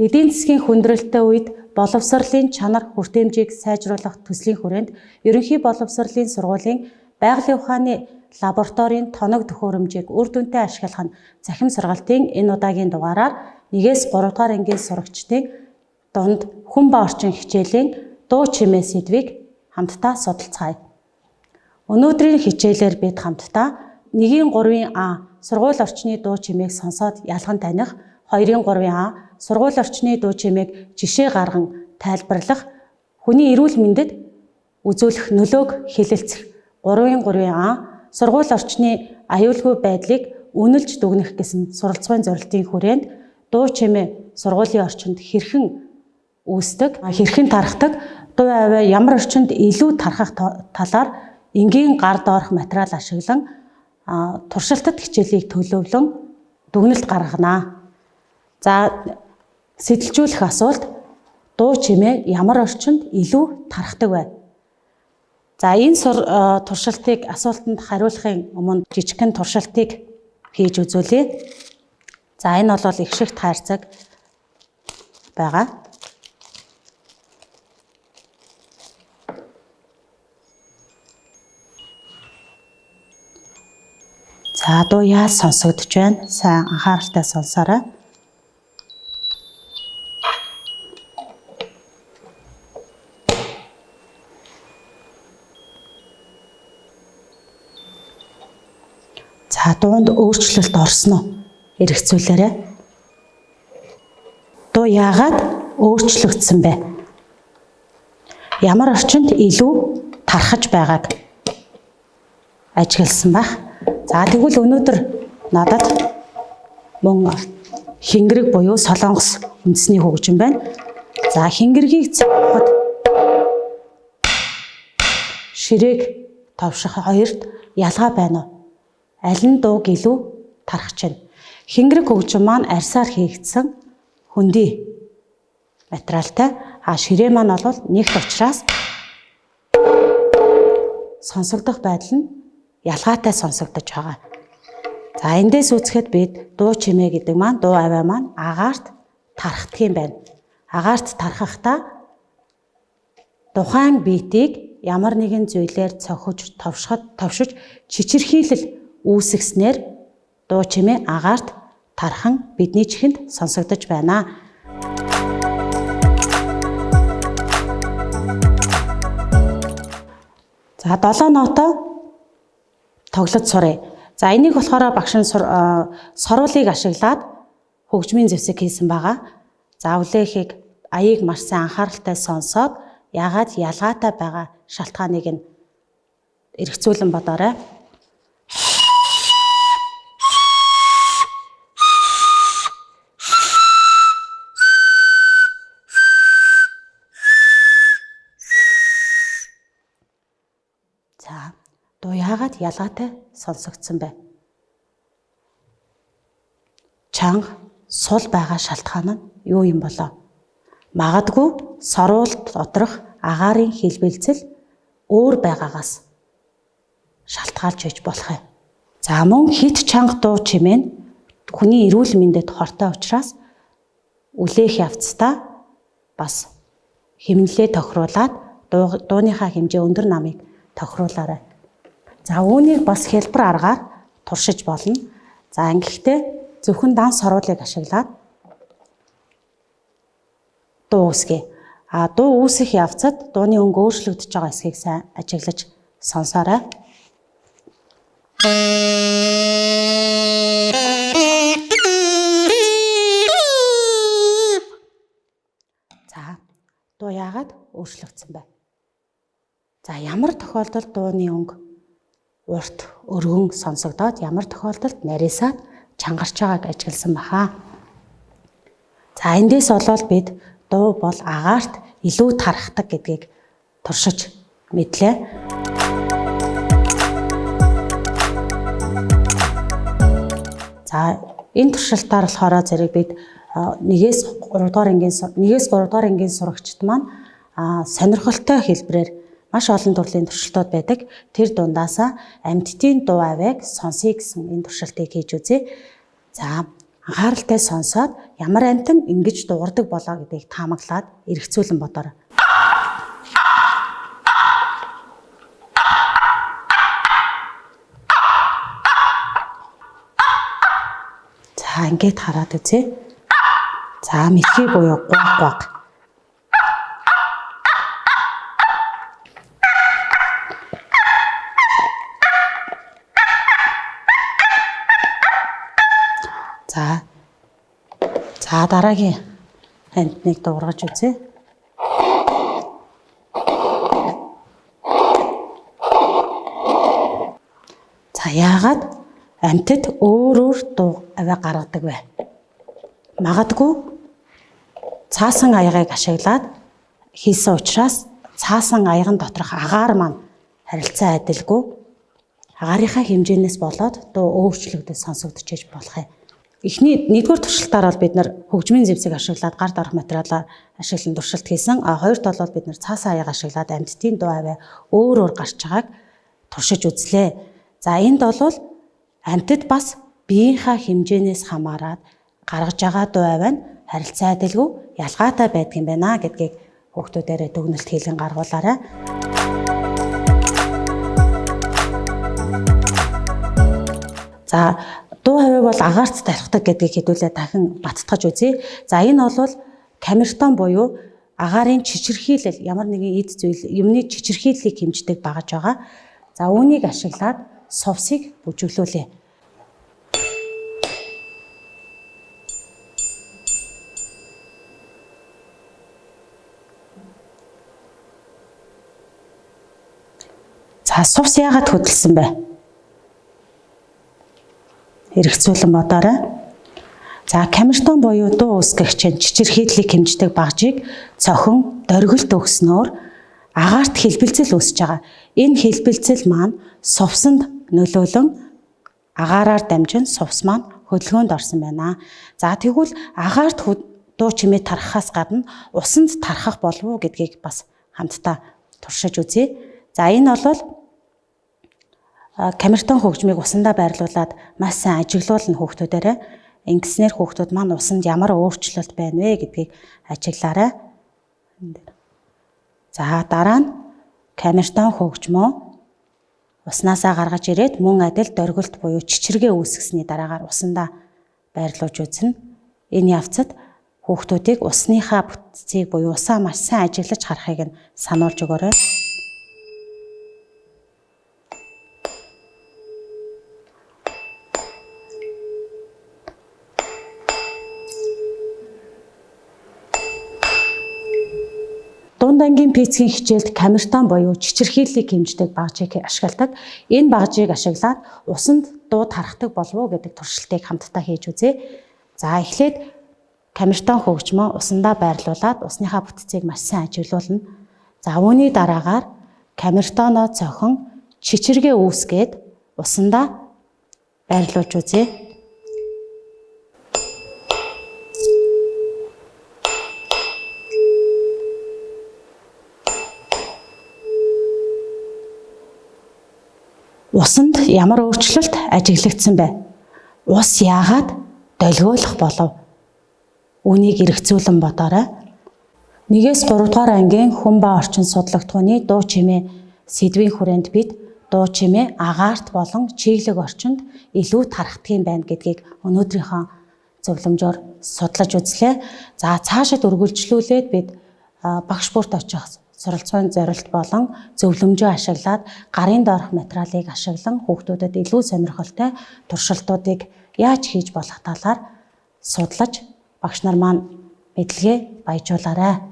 Эдийн засгийн хүндрэлтэй үед боловсролын чанар хүртээмжийг сайжруулах төслийн хүрээнд ерөнхий боловсролын сургуулийн байгалийн ухааны лабораторийн тоног төхөөрөмжийг үр дүнтэй ашиглах нь цахим сургалтын энэ удаагийн дугаараар 1-ээс 3 дугаар ангийн сурагчдын дунд хүн ба орчин хичээлийн дуу чимээ сэдвийг хамтдаа судалцгаая. Өнөөдрийн хичээлээр бид хамтдаа 1-ийн 3-ын А сургууль орчны дуу чимээг сонсоод ялган таних, 2-ын 3-ын А сургууль орчны дуу чимээг жишээ гарган тайлбарлах, хүний эрүүл мэндэд үзүүлэх нөлөөг хэлэлцэх, 3-ын 3-ын А сургууль орчны аюулгүй байдлыг үнэлж дүгнэх гэсэн суралцгын зорилтын хүрээнд дуу чимээ сургуулийн орчинд хэрхэн үүсдэг, хэрхэн тархдаг, дуу авиа ямар орчинд илүү тархах талаар энгийн гар доорх материал ашиглан туршилтад хичээлийг төлөвлөн дүгнэлт гаргана. За, сэтэлжүүлэх асуулт: дуу чимээ ямар орчинд илүү тархдаг вэ? За, энэ туршилтыг асуултанд хариулахын өмнө жижигхэн туршилтыг хийж үзүүлье. За, энэ бол их шигт хайрцаг байгаа. За, дуу яаж сонсогдож байна? Сайн анхааралтай сонсоорой. За, дуунд өөрчлөлт орсон уу? Эргэцүүлээрэй. Дуу яагаад өөрчлөгдсөн бэ? Ямар орчинд илүү тархаж байгааг ажигласан байх. За, тэгвэл өнөөдөр надад мөн хингэрэг буюу Солонгос үндэсний хөгжим байна. За, хингэргийг цохоход ширээг товших хоёрт ялгаа байна уу? Аль нь дууг илүү тархаж байна? Хингэрэг хөгжим маань арьсаар хийгдсэн хөндий материалтай. А ширээ маань бол нэгт учраас сонсогдох байдал нь ялгаатай сонсогдож байгаа. За, эндээс үзэхэд бид дуу чимээ гэдэг маань дуу авиа маань агаарт тархдаг юм байна. Агаарт тархахдаа тухайн биетийг ямар нэгэн зүйлээр цохиж, товшоход товшиж чичирхийлэл үүсгэснээр дуу чимээ агаарт тархан бидний чихэнд сонсогдож байна. За, 7 ноотоо тоглож суръя. За, энийг болохоор багш нь соруулыг ашиглаад хөгжмийн зэвсэг хийсэн байгаа. За, үлээхийг аяыг маш сайн анхааралтай сонсоод яагаад ялгаатай байгаа шалтгааныг нь эргцүүлэн бодоорой. За, дуу яагаад ялгаатай сонсогдсон бэ? Чанга, сул байгаа шалтгаан нь юу юм болоо? Магадгүй соруулт доторх агаарын хэлбэлзэл өөр байгаагаас шалтгаалж байж болох юм. За, мөн хит чанга дуу чимээ нь хүний эрүүл мэндэд хортой учраас үлээх явцдаа бас хэмнэлээ тохируулаад дууныхаа хэмжээ өндөр намыг тохируулаарай. За, үүнийг бас хэлбэр аргаар туршиж болно. За, ингэхдээ зөвхөн дан соруулыг ашиглаад дуу үүсгэе. А дуу үүсэх явцад дууны өнгө өөрчлөгдөж байгаа хэсгийг сайн ажиглаж сонсоорой. За, дуу яагаад өөрчлөгдсөн бэ? За, ямар тохиолдолд дууны өнгө урт өргөн сонсогдоод, ямар тохиолдолд нарийсаад чангарч байгааг ажигласан баха. За, эндээс болоод бид дуу бол агаарт илүү тархдаг гэдгийг туршиж мэдлээ. За, энэ туршилтаар болохоор зэрэг бид 1-ээс 3 дугаар ангийн 1-ээс 3 дугаар ангийн сурагчид маань сонирхолтой хэлбэрээр маш олон төрлийн туршилтууд байдаг. Тэр дундаасаа амьтдын дуу авиаг сонсъё гэсэн энэ туршилтыг хийж үзье. За, Анхааралтай сонсоод ямар амьтан ингэж дуугардаг болоо гэдгийг таамаглаад эргцүүлэн бодоорой. За ингээд хараад үзье. За мэлхий буюу гуаг гуаг. За. За дараагийн амьтныг дуугаргаж үзье. За яагаад амьтад өөр өөр дуу авиа гаргадаг вэ? Магадгүй цаасан аягыг ашиглаад хийсэн учраас цаасан аяган доторх агаар маань харилцаа адилгүй агаарынхаа хэмжээнээс болоод дуу өөрчлөгдөж сонсогдчихэж болох юм. Эхний нэгдүгээр туршилтаар бол бид нар хөгжмийн зэвсэг ашиглаад гар дарах материалаа ашиглан туршилт хийсэн. А хоёрт бол бид нар цаасан аяга ашиглаад амьтдын дуу авиа өөр өөр гарч байгааг туршиж үзлээ. За энд бол амьтад бас биеийнхаа хэмжээнээс хамаарат гаргаж байгаа дуу авиа нь харилцаа адилгүй ялгаатай байдаг юм байна гэдгийг хүүхдүүдээрээ дүгнэлт хийлгэн гаргуулаарай. За дуу авиа бол агаарт тархдаг гэдгийг хэдүүлээ дахин баттгаж үзье. За энэ бол камертон буюу агаарын чичирхийлэл ямар нэгэн эд зүйл юмны чичирхийллийг хэмждэг багаж байгаа. За үүнийг ашиглаад совсыг бүжиглүүлье. За сувс яагаад хөдөлсөн бэ? Эргцүүлэн бодоорой. За камертон буюу дуу үүсгэгч нь чичирхийллийг хэмждэг багжийг цохон дөргөлт өгснөөр агаарт хэлбэлзэл үүсэж байгаа. Энэ хэлбэлзэл маань сувсанд нөлөөлөн агаараар дамжин сувс маань хөдөлгөөнд орсон байна. За тэгвэл агаарт дуу чимээ тархахаас гадна усанд тархах болов уу гэдгийг бас хамтдаа туршиж үзье. За энэ бол камертон хөгжмийг усандаа байрлуулад маш сайн ажиглуулна хүүхдүүдээрээ. Ингэснээр хүүхдүүд маань усанд ямар өөрчлөлт байна вэ гэдгийг ажиглаарай. За дараа нь камертон хөгжмөө уснаасаа гаргаж ирээд мөн адил дөргөлт буюу чичиргээ үүсгэсний дараагаар усандаа байрлуулж үзнэ. Энэ явцад хүүхдүүдийг усныхаа бүтцийг буюу усаа маш сайн ажиглаж харахыг нь сануулж өгөөрэй. Дунд ангийн физикийн хичээлд камертон буюу чичирхийллийг хэмждэг багжийг ашигладаг. Энэ багжийг ашиглаад усанд дуу тархдаг болов уу гэдэг туршилтыг хамтдаа хийж үзье. За эхлээд камертон хөгжмөө усандаа байрлуулад усныхаа бүтцийг маш сайн ажиглуулна. За үүний дараагаар камертоноо цохон чичиргээ үүсгээд усандаа байрлуулж үзье. Усанд ямар өөрчлөлт ажиглагдсан бэ? Ус яагаад долгиолох болов? Үүнийг эргцүүлэн бодоорой. 1-ээс 3 дугаар ангийн хүн ба орчин судлагдахууны дуу чимээ сэдвийн хүрээнд бид дуу чимээ агаарт болон чиглэг орчинд илүү тархдаг юм байна гэдгийг өнөөдрийнхөө зөвлөмжөөр судлаж үзлээ. За цаашид үргэлжлүүлээд бид багш бүрт очих суралцгын зорилт болон зөвлөмжөө ашиглаад гарын доорх материалыг ашиглан хүүхдүүдэд илүү сонирхолтой туршилтуудыг яаж хийж болох талаар судлаж багш нар маань мэдлэгээ баяжуулаарай.